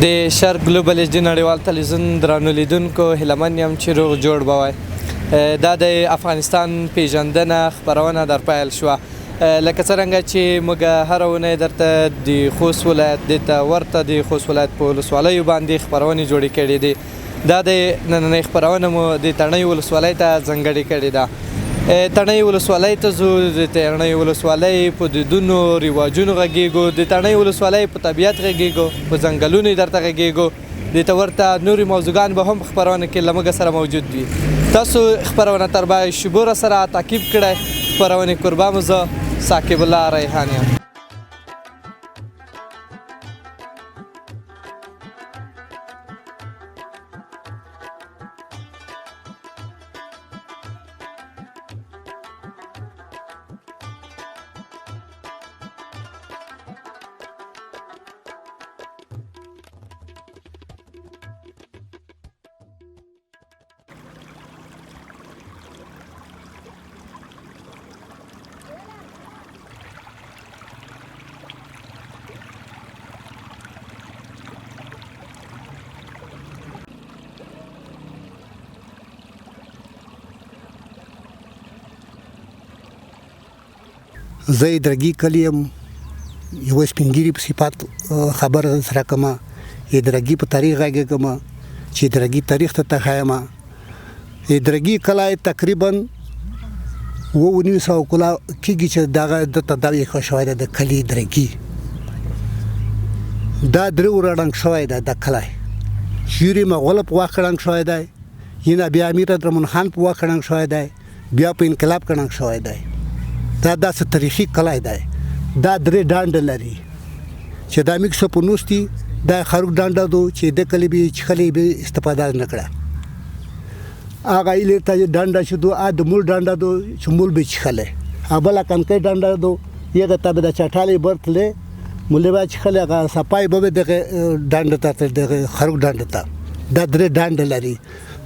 د شرق ګلوبل ایچ ډي نړیوال تلویزیون درانو لیدونکو، هیله من یم چې روغ جوړ به وای. دا د افغانستان پیژندنه خپرونه در پیل شوه. لکه څرنګه چې موږ هره اونۍ درته د خوست ولایت د ته ورته د خوست ولایت په ولسوالیو باندې خپرونې جوړې کړې دي، دا د نننۍ خپرونه مو د تڼۍ ولسوالۍ ته ځانګړې کړې ده. تڼۍ ولسوالۍ ته ځو، د تڼۍ ولسوالۍ په دودونو رواجونو غږیږو، د تڼۍ ولسوالۍ په طبیعت غږیږو، په ځنګلونو درته غږیږو. دې ته ورته نورې موضوعګان به هم خپرونه کې له موږ سره موجود وي. تاسو خپرونه تر بای شیبو سره تعقیب کړئ. خپرونې کوربه مو زه ثاقب الله ریحان یم. زه درګي کلی یم، یو سپین ږیري په صفات خبره سره کوم، درګي په تاریخ غږېږم چې درګي تاریخ ته ښایم. درګي کلی تقریبا 97 کاله کېږي چې دغه دته دا ایښی شوی دی. د کلي درګي دا درې وره ړنګ شوی دی. د کلی چیرې مغول په وخت ړنګ شوی دی، ینه بیا امیر عبدالرحمن خان په وخت ړنګ شوی دی، بیا په انقلاب کې ړنګ شوی دی. دا داسې تاریخي کلی دی. دا درې ډانډه لري چې دا میکس په نوستي، دا خروک ډانډه دو چې د کلي به چخلې به استفاده نه کړه. هغه ایلې ته ډانډه چې دو د مول ډانډه دو چې مول به چخلې، بله کنکۍ ډانډه دو یغه ته به د چټالې برتلې مولې به چخلې، هغه صفای به دغه ډانډه ته، دغه خروک ډانډه ته. دا درې ډانډه لري.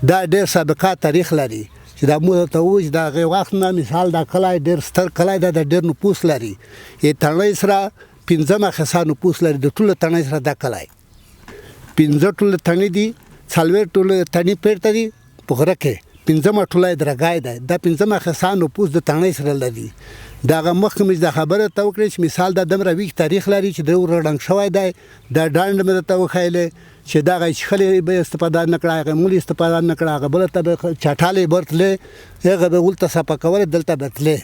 دا ډېر سابقه تاریخ لري چې دا موږ ته ووایي چې د هغې وخت نه مثال دا کلی ډېر ستر کلی دی، دا ډېر نفوس لري. یې تڼۍ سره پنځمه حصه نفوس لري د ټولو تڼۍ سره. دا کلی پنځه ټوله تڼۍ دي، 40 ټوله تڼۍ پېرته دي په غره کې، پنځمه ټوله یې درګای دی. دا پنځمه حصه نفوس د تڼۍ سره لري. دغه مخکې مې دا خبره ته وکړې چې مثال دا دومره ویښ تاریخ لري چې درې وره ړنګ شوی دی. دا ډانډ مې درته وښیلې چې دغه چښلې به استفاده نه کړه، هغه مولې استفاده نه کړه، هغه بله ته به چټالې برتلې، هغه به ولته صفا کولې، دلته به تلې.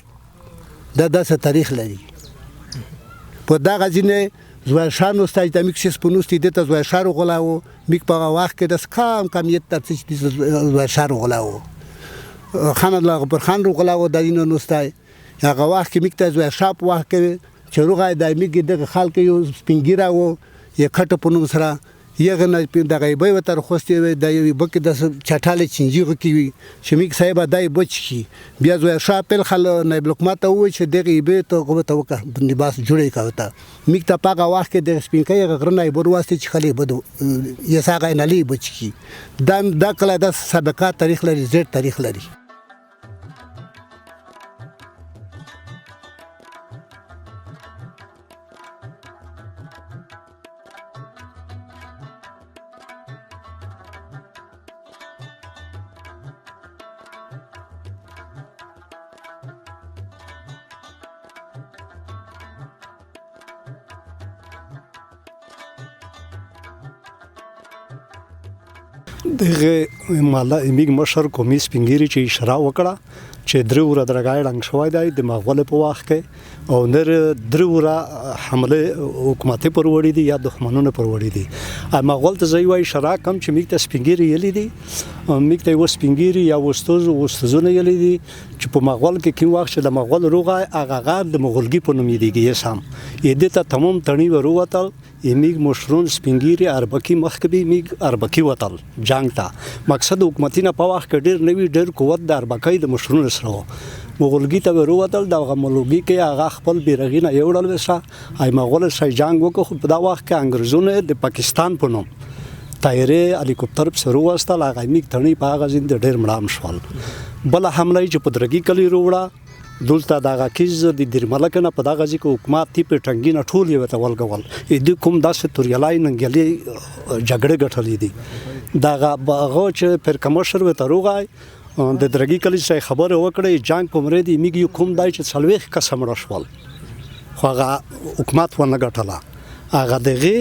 دا داسې تاریخ لري. په دغه ځینې زویر شاه نوستی چې د میک سیس په نوستي دې ته زویر شاه روغلی و. میک په هغه وخت کې داسې کم کم یې تر څه چې زویر شاه روغلی و، خان الله غفور خان روغلی و. د ځینې نوستی هغه وخت کې میک ته زویر شاه په وخت کې چې روغی د میک دغه خلک یو سپین ږیری و یې کټه په نوم سره یغه نه دغه یې به تر خوستې وي، د یوې بکې د چټالې چینجي غوکې وي چې میک صاحب دا یې بچ شي. بیا زویر شاه پیل خل نایب الحکومت ته وویل چې دغه یې به ته غوته ته وکړه بندیباس جوړې کوه ته. میک ته په هغه وخت کې دغه سپینکۍ هغه غره نه یې بر واستې چې خلې بد یې هغه نلې بچ کړي. دا کلی دا سابقه تاریخ لري، زیړ تاریخ لري. دغه مالا میګ مشر قومي سپینګیري چې اشاره وکړه چې درې وره درګای ړنګ شوی دی د مغول په وخت کې، او نر درې وره حمله حکومتي پر وړي دي یا دښمنونه پر وړي دي. مغول ته زه یو اشاره کوم چې میګ ته سپینګیري یلی دي، میګ ته یو سپینګیري یا وستوزونه یلی دي چې په مغول کې کوم وخت چې د مغول روغه هغه غار د مغولګي په نوم یادېږي، یې سم یې دې ته تمام تڼي وروتل. میګ مشرون سپینګیري اربکی مخکې به میګ اربکی وتل جنگ ته، مقصد حکومتي نه په وخت کې ډېر نوي ډېر قوت د اربکۍ د مشرونو سره و. مغولګي ته وروتل، دغه مغولګي کې هغه خپل بیرغینه یوړل وسه ای مغول سره جنگ وکړ. خو په دا وخت کې انګریزونو د پاکستان په نوم طیارې هلیکوپتر پسې وروستل، هغه میګ تڼۍ په هغه ځین ډېر مړام شول. بله حمله یې چې په درګي کلي وروړه، دلته دغه کیز د درملک نه په دغه ځای کې حکومت تی په ټنګي نه ټول یې ورته ولګول. دې کوم داسې توریالای ننګیالي جګړې ګټلې دي. دغه هغه چې پر کمشر ورته روغی د درګي کلی سره خبره وکړې، جنگ په مری دی میږي کوم دای چې 40 کسه مړه شول، خو هغه حکومت ونه ګټله. هغه دغه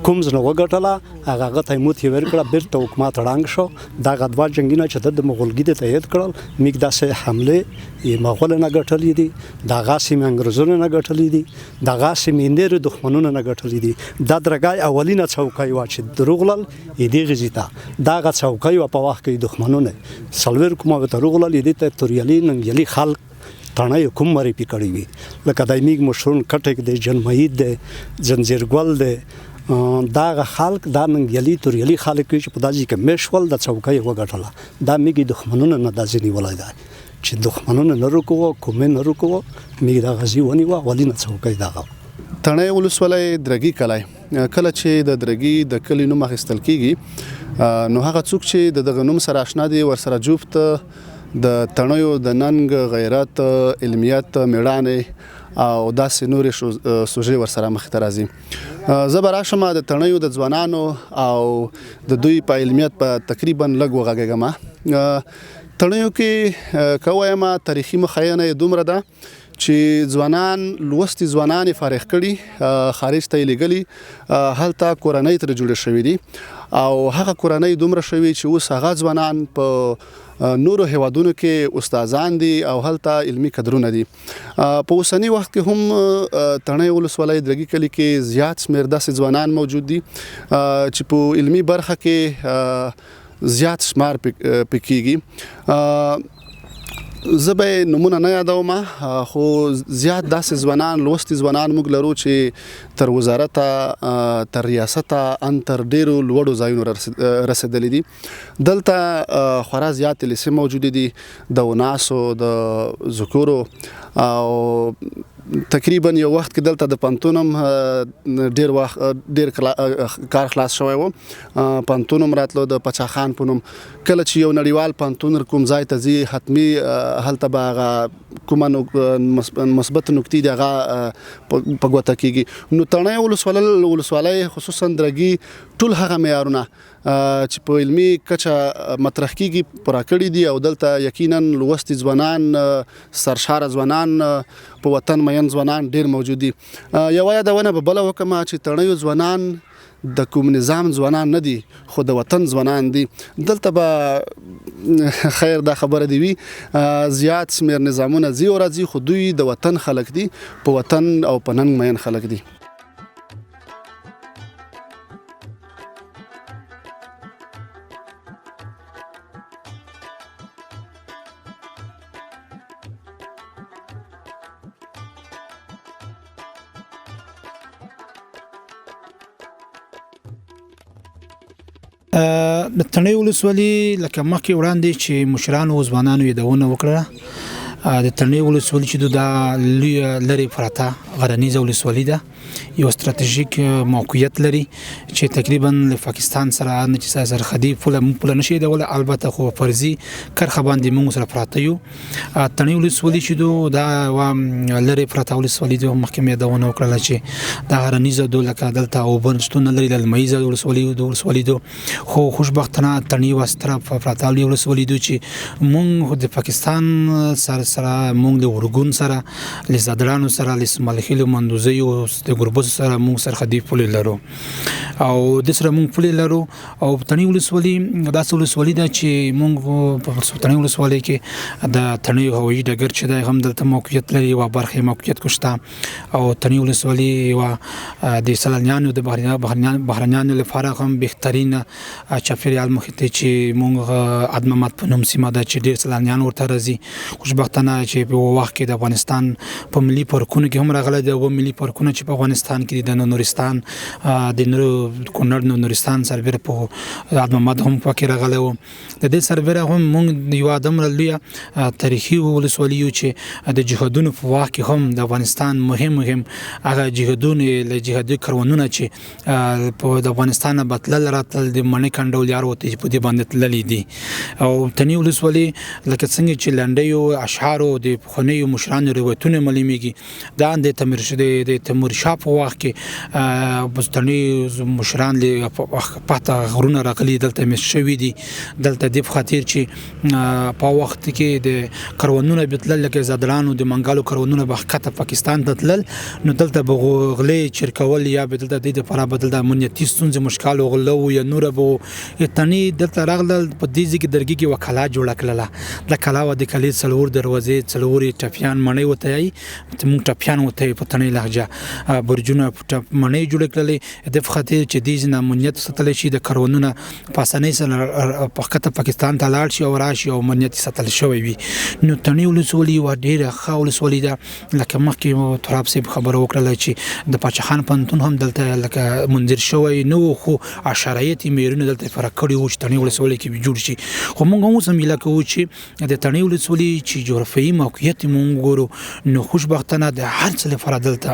کوم ځنه وګټله، هغه ته موت یې ورکړه، بیرته حکومت ړنګ شو. دغه دوه جنګونه چې د مغولګي ته تایید کړل، میږ داسې حمله یې مغول نه ګټلې دي، دغه سیمې انګرېزانو نه ګټلې دي، دغه سیمې نور دښمنانو نه ګټلې دي. دا درګای اولینه څوکۍ وه چې دروغلل یې دې غزي ته، دغه څوکۍ وه په وخت کې دښمنونه څلوېر کومه ورته روغلل، یې دې ته توریالي ننګیالي خلک تڼۍ کوم معرفي کړې وي، لکه د میږ مشرون کټک دی، جنمعید دی، زنځیرګل دی، دغه خلک دا ننګیالي توریالي خلک وي چې په داسې کې مېشت شول، د څوکۍ یې وګټله. دا میږي دښمنونه نه داسې نیولی دی چې دښمنونه نه رکوو، کومې نه رکوو، میږ دغه ځای ونیوه، اولینه څوکۍ دغه. تڼۍ ولسوالۍ درګي کلی، کله چې د درګي د کلي نوم اخیستل کېږي نو هغه څوک چې د دغه نوم سره آشنا دي ورسره جوفت د تڼیو د ننګ، غیرت، علمیت، میړانې او داسې نورې سوژې ورسره مخې ته راځي. زه به راشم د تڼیو د ځوانانو او د دوی په علمیت په تقریبا لږ وغږېږم. تڼیو کې که ووایم تاریخي مخینه یې دومره ده چې ځوانان، لوستي ځوانان یې فارغ کړي، خارج ته یې لېږلي، هلته کورنۍ ترې جوړې شوې دي او هغه کورنۍ دومره شوې چې اوس هغه ځوانان په نورو هیوادونو کې استادان دي او هلته علمي کدرونه دي. په اوسني وخت کې هم تڼۍ ولسوالۍ درګي کلي کې زیات شمېر داسې ځوانان موجود دي چې په علمي برخه کې زیات شمار پکېږي. زه به یې نومونه نه یادوم، خو زیات داسې ځوانان، لوستي ځوانان موږ لرو چې تر وزارته، تر ریاسته، ان تر ډېرو لوړو ځایونو رسېدلي دي. دلته خورا زیاتې لیسې موجودې دي، د اوناسو، د ذکورو، او تقریبا یو وخت کې دلته د پوهنتون هم ډېر وخت ډېر کار خلاص شوی و. پوهنتون هم راتلو د پاچاخان په نوم. کله چې یو نړیوال پوهنتون کوم ځای ته ځي، حتمي هلته به هغه کومه مثبته نکتې دي هغه په ګوته کېږي. نو تڼۍ ولسوالۍ خصوصا درګي ټول هغه معیارونه چې په علمي کچه مطرح کېږي پوره کړي دي او دلته یقینا لوستي ځوانان، سرشاره ځوانان، په وطن مین ځوانان ډېر موجود دي. یوه یادونه به بله وکړم چې تڼیو ځوانان د کوم نظام ځوانان نه دي، خو د وطن ځوانان دي. دلته به خیر دا خبره دی وي، زیات شمېر نظامونه ځي او راځي، خو دوی د وطن خلک دي، په وطن او په ننګ مین خلک دي. د تڼۍ ولسوالي لکه مخکې وړاندې چې مشرانو او ځوانانو یادونه وکړه، د تڼۍ ولسوالي چې دا لویه لرې پرته غرنیزه ولسوالي ده، یو ستراتیژیک موقعیت لري چې تقریبا له پاکستان سره نه چې سرحدي پوله موږ پوله نشي یادولی، البته خو فرضي کرښه باندې موږ سره پراته یو. تڼۍ ولسوالي چې دا یوه لرې پرته ولسوالي ده، مخکې مې یادونه وکړله چې دا غرنیزه ده، لکه دلته اوبه شتون نه لري، للمه ولسوالي ده، ولسوالي ده. خو خوشبختانه تڼۍ یوه ستره پرته لویه ولسوالي ده چې موږ د پاکستان سره موږ له ارګون سره، له ځدراڼو سره، له سمالخېلو، مندوزیو، د ګربزو سره موږ سرحدي پولې لرو او د سره موږ پولې لرو. او تڼۍ ولسوالي داسې ولسوالي ده چې موږ په تڼۍ ولسوالۍ کې د تڼۍ هوایي ډګر چې دی هم دلته موقعیت لري، یوه برخه یې موقعیت کښته. او تڼۍ ولسوالي یوه د سیلانیانو، د بهرنیانو لپاره هم بهترینه چاپېریال مخې ته چې موږ ادمامت په نوم سیمه ده چې ډېر سیلانیان ورته راځي. خوشبختانه چې په یوه وخت کې د افغانستان په ملي پارکونو کې هم راغلی دی، اووه ملي پارکونه چې په افغانستان کې دي، د نورستان، د نورو کونړ نو نورستان سربېره په عاد محمد هم پکې راغلی و. د دې سربېره هم موږ یوه دومره لویه تاریخي ولسوالي یو چې د جهادونو په وخت کې هم د افغانستان مهم مهم هغه جهادونه له جهادي کاروانونه چې په د افغانستان نه به تلل راتلل د مڼې کنډول یار وته چې په دې باندې تللي دي. او تنی ولسوالي لکه څنګه چې لنډیو اشعارو د پخوانیو مشرانو روایتونه معلومیږي، دا د تیمور شاه په وخت کې بستنی مشران له پاته غرونه راغلي دلته مېشت شوي دي. دلته د په خاطر چې په وخت کې د کاروانونه به تلل، لکه ځدرانو د منګالو کاروانونه به ښکته پاکستان ته تلل، نو دلته به غلې چرکول یا به دلته د دې لپاره به دلته امنیتي ستونزې مشکل او غله وو یا نوره به وو. تنی دلته راغلل په دې ځای کې درګي کې یوه کلا جوړه کړله. دا کلا وه د کلې 4 دروازې، 4 ټپیان مڼې ورته وایي، موږ ټپیان ورته وایو په تڼۍ لهجه، برجونه مڼې جوړې کړلې د په خاطر چې دې ځای نه امنیت وساتلی شي، د کاروانونه په اسانۍ سره په ښکته پاکستان ته لاړ شي او راشي او امنیت یې ساتل شوی وي. نو تڼۍ ولسوالي یوه ډېره ښه ولسوالي ده. لکه مخکې تراب صاحب خبره وکړله چې د پاچاخان پوهنتون هم دلته لکه منظور شوی نه و، خو شرایط یې معیارونه دلته پوره کړي وو چې تڼۍ ولسوالي کې به جوړ شي. خو موږ هم اوس هم هیله کوو چې د تڼۍ ولسوالي چې جغرافیایي موقعیت یې موږ وګورو نو خوشبختانه د هر څه لپاره دلته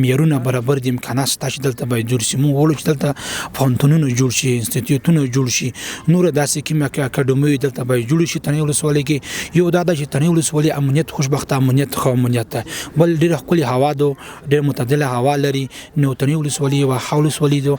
معیارونه برابر دي، امکانات شته چې دلته باید جوړ شي. موږ غواړو چې دلته پوهنتونونه جوړ شي، انسټیټیوتونه جوړ شي، نور داسې کومې اکاډمۍ دلته باید جوړ شي تڼۍ ولسوالۍ کې. یو دا ده چې تڼۍ ولسوالي امنیت خوشبخته امنیت ښه امنیت دی، بل ډېره ښکلې هوا ده، ډېره معتدله هوا لري. نو تڼۍ ولسوالي یوه ښه ولسوالي ده.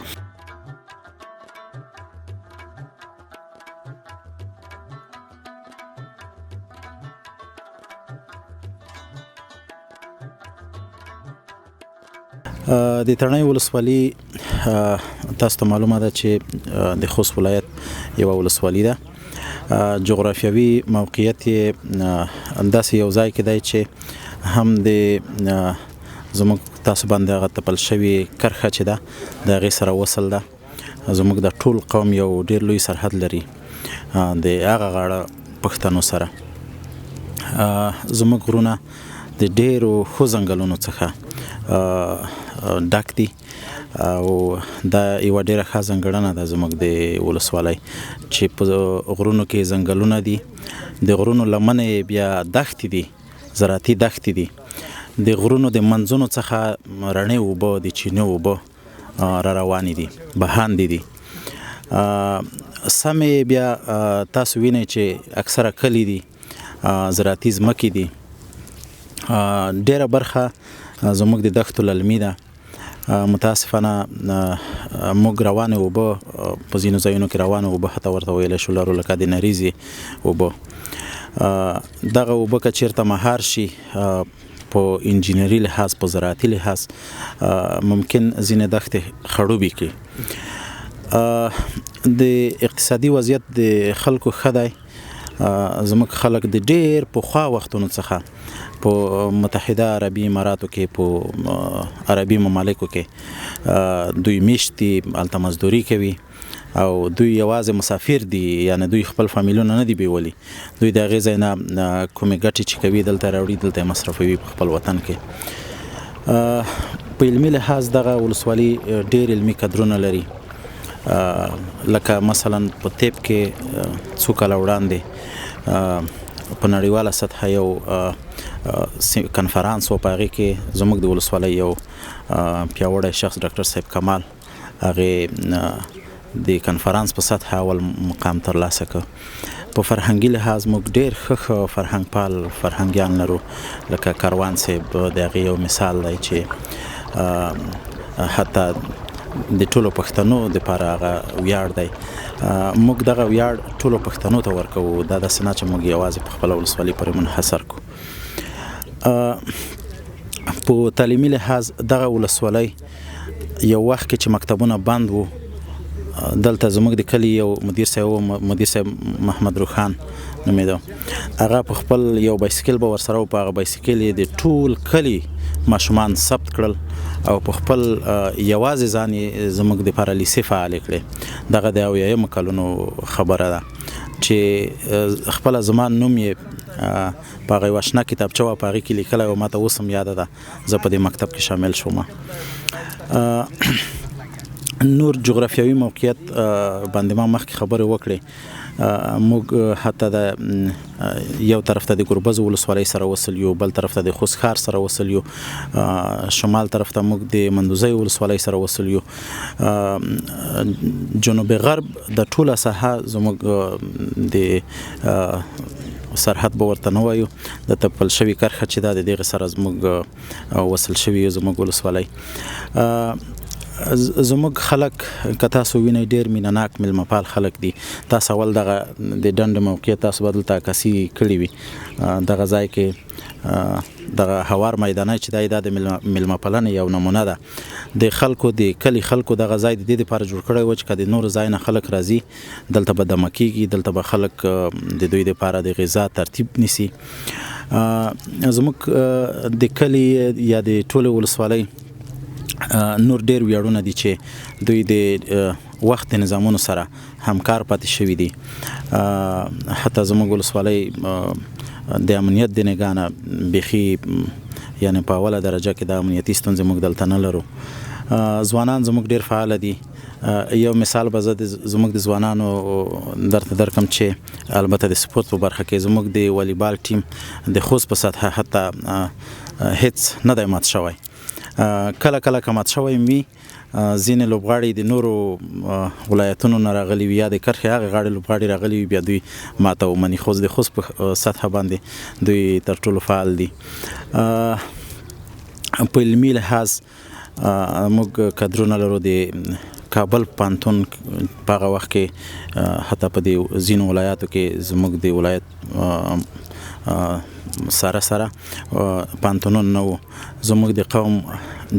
د تڼۍ ولسوالي تاسو ته معلومه ده چې د خوست ولایت یوه ولسوالي ده. جغرافیوي موقعیت یې داسې یو ځای کې دی چې هم د زموږ تاسو باندې هغه تپل شوې کرښه چې ده د هغې سره وصل ده. زموږ د ټول قوم یو ډېر لوی سرحد لري د هغه غاړه پښتنو سره. زموږ غرونه د ډېرو ښو ځنګلونو څخه ډک دي او دا یوه ډېره ښه ځانګړنه ده زموږ د ولسوالۍ چې په غرونو کې ځنګلونه دي، د غرونو لمنې بیا دښتې دي، زراعتي دښتې دي، د غرونو د منځونو څخه رڼې اوبه د چینو اوبه را روانې دي، بهاندې دي. سمې بیا تاسو وینئ چې اکثره کلي دي، زراعتي ځمکې دي، ډېره برخه زموږ د دښتو للمي ده. متاسفانه موږ روانې اوبه په ځینو ځایونو کې روانې اوبه حتی ورته ویلی شو لرو، لکه د نریزې اوبه. دغه اوبه که چېرته مهار شي په انجینري لحاظ، په زراعتي لحاظ ممکن ځینې دښتې خړوبې کړي. د اقتصادي وضعیت د خلکو ښه دی. زموږ خلک د ډېر پخوا وختونو څخه په متحده عربي اماراتو کې، په عربي ممالکو کې دوی میشت دي، هلته مزدوري کوي او دوی یوازې مسافر دي، یعنی دوی خپل فامیلونه نه دي بیولي. دوی د هغې ځای نه کومې ګټې چې کوي دلته راوړي، دلته یې مصرفوي په خپل وطن کې. په علمي لحاظ دغه ولسوالي ډېر علمي کدرونه لري، لکه مثلا په طب کې څو کاله وړاندې په نړیواله سطحه یو کنفرانس و، په هغې کې زموږ د ولسوالۍ یو پیاوړی شخص ډاکټر صاحب کمال هغې د کنفرانس په سطحه اول مقام ترلاسه کړ. په فرهنګي لحاظ موږ ډېر ښه ښه فرهنګپال فرهنګیان لرو، لکه کاروان صاحب د هغې یو مثال دی چې حتی د ټولو پښتنو دپاره هغه ویاړ دی. موږ دغه ویاړ ټولو پښتنو ته ورکوو، دا داسې نه چې موږ یوازې په خپله ولسوالي پورې منحصر کړو. په تعلیمي لحاظ دغه ولسوالۍ یو وخت کې چې مکتبونه بند وو، دلته زموږ د کلي یو مدیر صاحب و، مدیر صاحب محمد روښان نومېده، هغه په خپل یو بایسکل به ورسره و، په هغه بایسکل یې د ټول کلي ماشومان ثبت کړل او په خپل یوازې ځان یې زموږ دپاره لیسې فعالې کړې. دغه د 70 کلونو خبره ده چې خپله زما نوم یې په هغه یوه شنه کتابچه وه، په هغې کې لیکلی و، ما ته اوس هم یاده ده، زه په دې مکتب کې شامل شوم. نور جغرافیوي موقعیت باندې ما مخکې خبرې وکړې. موږ حتی د یو طرف ته د ګربز ولسوالۍ سره وصل یو، بل طرف ته د خوست ښار سره وصل یو، شمال طرف ته موږ د مندوزۍ ولسوالۍ سره وصل یو، جنوب غرب د ټوله ساحه زموږ د سرحد به ورته نه وایو، د تپل شوي کرښه چې دا د دغه سره زموږ وصل شوي یو زموږ ولسوالۍ. زموږ خلک که تاسو وینئ ډېر مینه ناک میلمهپال خلک دي. تاسو اول دغه د ډنډ موقعیت تاسو به دلته عکاسي کړې وي، دغه ځای کې دغه هوار میدانۍ چې دی دا د میلمهپالنې یو نمونه ده. د خلکو د کلي خلکو دغه ځای د دې لپاره جوړ کړی و چې که د نورو ځای نه خلک راځي دلته به دمه کیږي، دلته به خلک د دوی لپاره د غذا ترتیب نیسي. زموږ د کلي یا د ټولې ولسوالۍ نور ډېر ویاړونه دي چې دوی د وخت د نظامونو سره همکار پاتې شوي دي. حتی زموږ ولسوالۍ د امنیت د نګاه نه بیخي یعنې په اوله درجه کې د امنیتي ستونزې موږ دلته نه لرو. ځوانان زموږ ډېر فعال دي. یو مثال به زه زموږ د ځوانانو درته درکم چې البته د سپورت په برخه کې زموږ د والیبال ټیم د خوست په سطحه حتی هیڅ نه دی مات شوی. کله کله که مات شوی وي ځینې لوبغاړي د نورو ولایتونو نه راغلي وي یا د کرښې هغې غاړې لوبغاړي راغلي وي، بیا دوی ماته ومني، خو د خوست په سطحه باندې دوی تر ټولو فعال دي. په علمي لحاظ موږ کدرونه لرو. د کابل پوهنتون په هغه وخت کې حتی په دې ځینو ولایاتو کې زموږ د ولایت سره سره پوهنتونونه نه وو. زموږ د قوم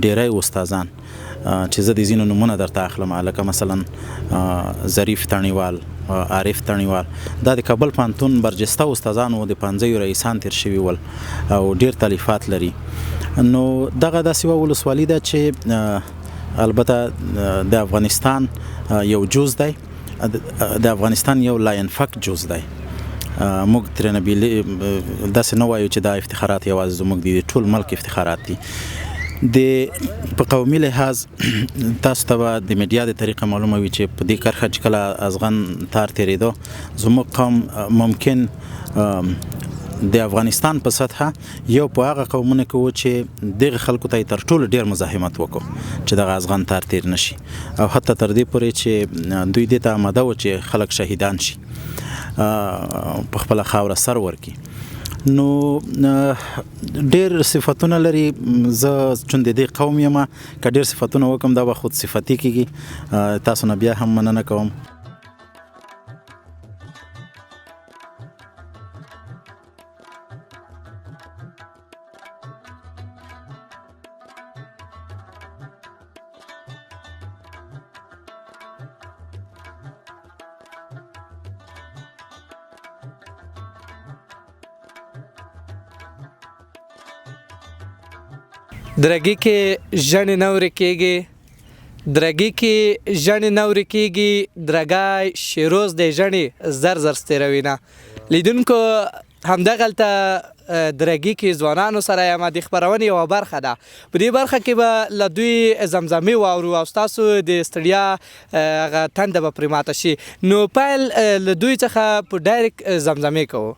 ډیری استادان چې زه د ځینو نومونه درته اخلم، لکه مثلا ظریف تڼیوال، عارف تڼیوال، دا د کابل پوهنتون برجسته استادان وو، د پوهنځیو رئیسان تیر شوي ول او ډیر تالیفات لري. نو دغه داسې یوه ولسوالي ده چې البته د افغانستان یو جز دی، د افغانستان یو لاینفک جز دی. موږ ترېنه بېلې داسې نه وایو چې دا افتخارات یوازې زموږ دي، د ټول ملک افتخارات دي. د په قومي لحاظ تاسو ته به د میډیا د طریقه معلومه وي چې په دې کرښه چې کله ازغن تار تېرېدو زموږ قوم ممکن د افغانستان په سطحه یو په هغه قومونو کې و چې دغه خلکو ته یې تر ټولو ډېر مزاحمت وکړو چې دغه ازغن تار تېر نه شي، او حتی تر دې پورې چې دوی دې ته آماده و چې خلک شهیدان شي، په خپله خاوره سر ورکړي. نو ډېر صفتونه لري. زه چون د دې قوم یم، که ډېر صفتونه وکړم دا به خود صفتي کېږي. تاسو نه بیا هم مننه کوم. درګي کې ژڼې نه ورکېږي، درګي کې ژڼې نه ورکېږي، درګی شیروز دی ژڼې زر زر ستېروینه. لیدونکو همدغلته درګي کې ځوانانو سره یم، د خپرونې یوه برخه ده. په دې برخه کې به له دوی زمزمې واورو او ستاسو د ستړیا هغه تنده به پرې ماته شي. نو پیل له دوی څخه په ډایرکټ زمزمې کوو.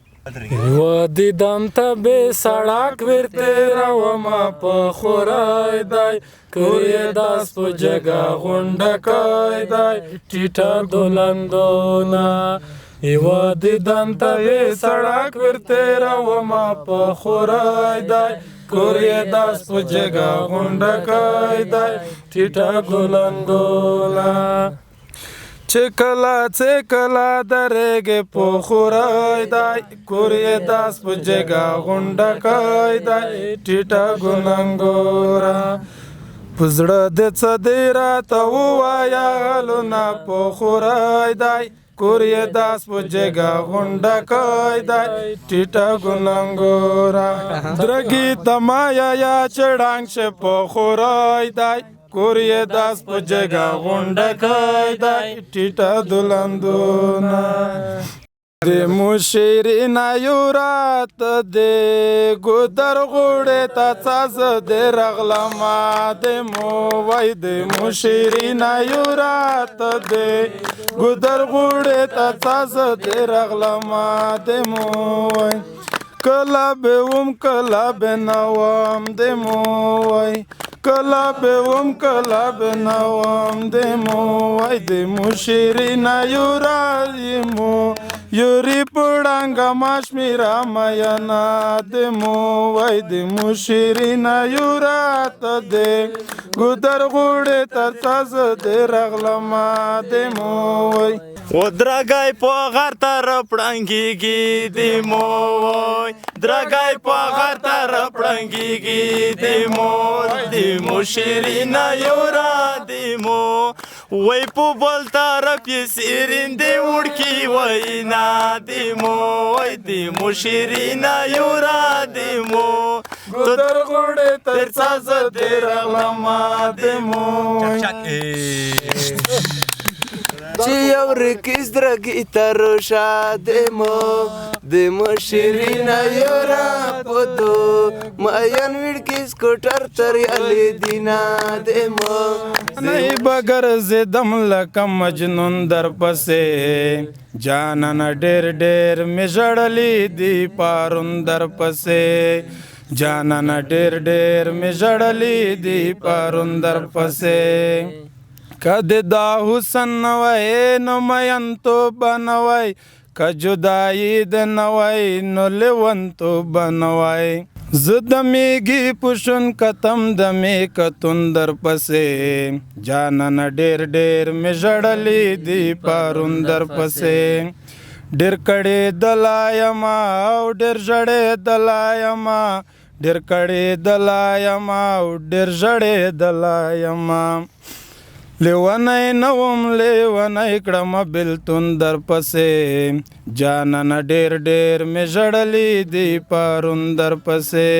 و دیدم ته به سړک ورته راومه په خورای دی، کور یې داس په جګه غونډه کای دی، ټیټه دولندونه. یوه دیدن ته به سړک ورته راومه په خورای دی، کور یې داس په جګه غونډه کای دی، ټیټه دولندونه. چې کله چې کله درېږي په خورای دی، کور یې داس په جګه غونډه کای دی، ټیټه ګننګوره. په زړه دې څه دی راته ووایه حالونه په خورای دی، کور یې داس په جګه غونډه کای دی، ټیټه ګننګوره. درګي ته مایا یا چې ړنګ شي په خورای دی، کور یې داس په جګه غونډه کای دی، ټیټه دولندونه. د مشیرینا یو رات د ګودر غوړې ته څاز د رغلما د مو وای د مشیرینا یو رات د ګودر غوړې ته څاز د رغلما د مو وای کله به وم کله به نه وم د مو وای کله به وم کله به نه وم د مو وای د مشیرینا یو راځي مو یوري پړنګ ماشمیرا مینا د مو وای د مشیرینا یو رات د ګودر غوړې تر تاز د رغلما د مو وای و درګای په غر تر پړنګيږي د مو وای درګای په غر تر پړنګيږي د مو د مشیرینا یو را د مو وای په بل طرف یې سیرین دی وړکی وینا د مو وای د مشیرینا یو را د مو ګودر غوړې تر څاز د رغلما د مو چې یو رکیز درګی تر شه د مو د مشیرینا یو را پدو ماین وړکی سکوټر تر علی دینا د مو نه بغیر زدم لکه مجنون در پسې جانان ډېر ډېر مې ژړلې دي پارون در پسې جانان ډېر ډېر مې ژړلې دي پارون در پسې که د دا حسن نه وای نو مینتوب به نه وای که جدایي د نه وای نو لیونتوب به نه وای زه د میږي په شون کتم د مې کتون در پسې جانانه ډېر ډېر مې ژړلې دي پرون در پسې ډېر کړې دلایمه او ډېر ژړې دلایمه ډېر کړې دلایمه او ډېر ژړې دلایمه لیونی نه وم لیونی کړم بېلتون در پسې جانانه ډېر ډېر مې ژړلې دي پرون در پسې.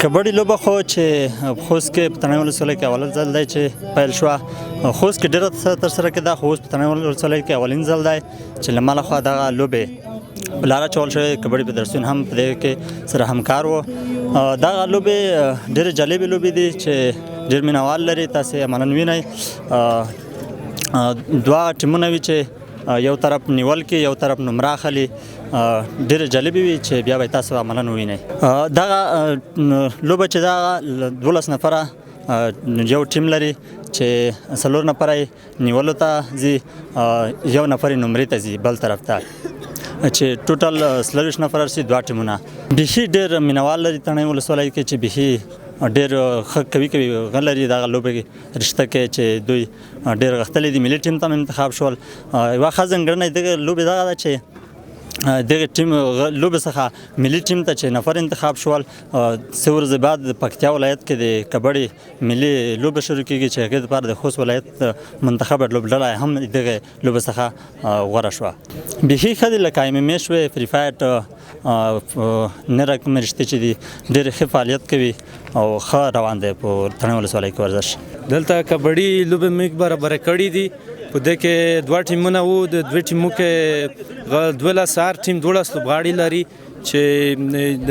کبډي لوبه خو چې خوست کې په تڼۍ ولسوالۍ کې اول ځل دی چې پیل شوه. خوست کې ډېره تر سره کېده، خو اوس په تڼۍ ولسوالۍ کې اولین ځل دی چې له ماله خوا دغه لوبې په لاره اچول شوې. کبډي فدراسیون هم په دې کې سره همکار و. دغه لوبې ډېرې جالبې لوبې دي چې ډېر مینهوال لري. تاسې عملاً وینئ دوه ټیمونه وي چې یو طرف نیول کې یو طرف نمره اخلي. ډېرې جالبې وي چې بیا به یې تاسو عملاً ووینئ. دغه لوبه چې دغه 12 نفره یو ټیم لري چې 4 نفره یې نیولو ته ځي، یو نفر یې نمرې ته ځي بل طرف ته، چې ټوټل 24 نفره شي دوه ټیمونه. بیخي ډېر مینهوال لري تڼۍ ولسوالۍ کې چې بیخي ډېر ښه قوي قوي غل لري دغه لوبې رشته کې چې دوی ډېر غښتلي دي. ملي ټیم ته هم انتخاب شول. یوه ښه ځانګړنه یې دغه لوبې دغه ده چې دغه ټیم لوبې څخه ملي ټیم ته چې نفر انتخاب شول، څو ورځې بعد د پکتیا ولایت کې د کبډي ملي لوبه شروع کېږي چې هغې دپاره د خوست ولایت منتخبه لوبډله هم دغې لوبې څخه غوره شوه. بیخي ښه دي، لکه ایم ایم ای شوې، فري فایټ، نره کومې رشتې چې دي ډېرې ښه فعالیت کوي او ښه روان دی په تڼۍ ولسوالۍ کې ورزش. دلته کبډي لوبې موږ برابرې کړې دي. په دې کې دوه ټیمونه وو، د دوه ټیمو کې 12 هر ټیم 12 لوبغاړي لري چې د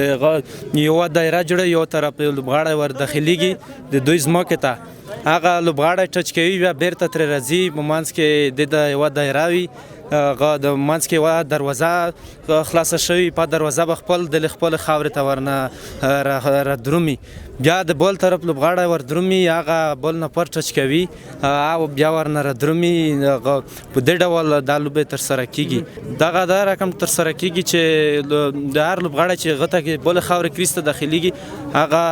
یوه دایره جوړوي، یو طرف یو لوبغاړی ور داخلېږي د دوی ځمکې ته، هغه لوبغاړی ټچ کوي بیا بېرته ترې راځي، په منځ کې د یوه دایره وي، هغه د منځ کې یوه دروازه خلاصه شوي، په دروازه به خپل د خپل خاورې ته ورنه را درومي، بیا د بل طرف لوبغاړی ور درومي، هغه بل نفر ټچ کوي او بیا ورنه را درومي. په دې ډول دا لوبې ترسره کیږي. دغه دا رقم ترسره کیږي چې د هر لوبغاړی چې هغه ته کې بل خاورې کریس ته داخلیږي، هغه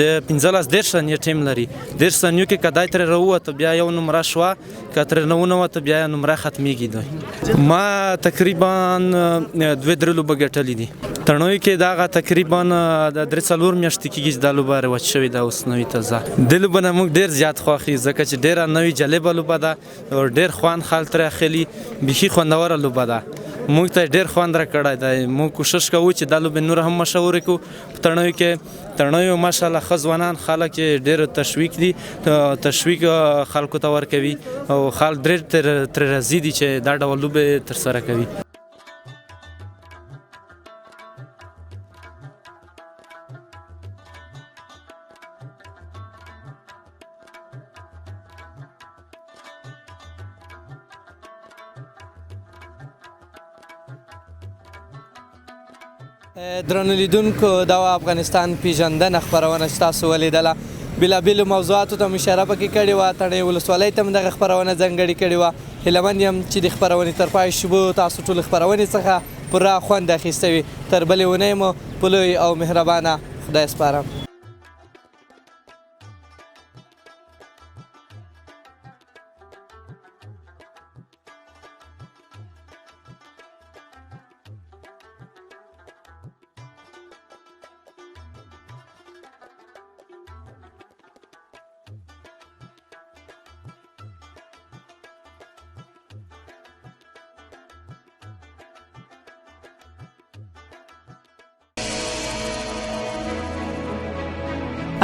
د 15 30 ثانیې ټیم لري. 30 ثانیو کې که دی ترې راووته بیا یو نمره شوه، که ترې نه ونوته بیا نمره ختمیږي. دی ما تقریبا 2-3 لوبه ګټلې دي. تڼیو کې دغه تقریبا د 3-4 میاشتې کېږي چې دا لوبه رواج شوې ده اوس نوې تازه. دې لوبه نه موږ ډېر زیات خوښ یو، ځکه چې ډېره نوې جالبه لوبه ده او ډېر خوند خلک ترې اخلي، بیخي خوندوره لوبه ده. موږ ته ډېر خوند راکړی دی. موږ کوشش کوو چې دا لوبې نور هم مشهورې کړو په تڼیو کې. تڼیو ماشاءالله ښه ځوانان خلک یې ډېر تشویق دي، تشویق خلکو ته ورکوي او خلک ډېر ترې راضي دي چې دا ډول لوبې ترسره کوي. درنو لیدونکو، دا وه افغانستان پیژندنه خپرونه چې تاسو ولیدله. بېلابېلو موضوعاتو ته مو اشاره پکې کړې وه. تڼۍ ولسوالۍ ته مو دغه خپرونه ځانګړې کړې وه. هیله مند یم چې د خپرونې تر پای شیبو تاسو ټولو خپرونې څخه پوره خوند اخیستی وي. تر بلې اونۍ مو په لوی او مهربانه خدای سپارم.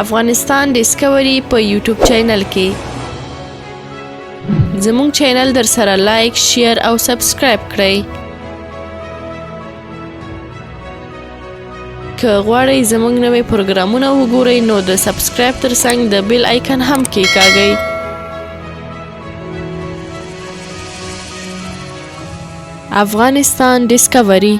افغانستان ډیسکوري په یوټیوب چینل کې زموږ چینل در سره لایک، شیر او سبسکرایب کړئ. که غواړئ زموږ نوي پروګرامونه وګورئ نو د سبسکرایب ترڅنګ د بیل آیکن هم کیکاږئ. افغانستان ډیسکوري.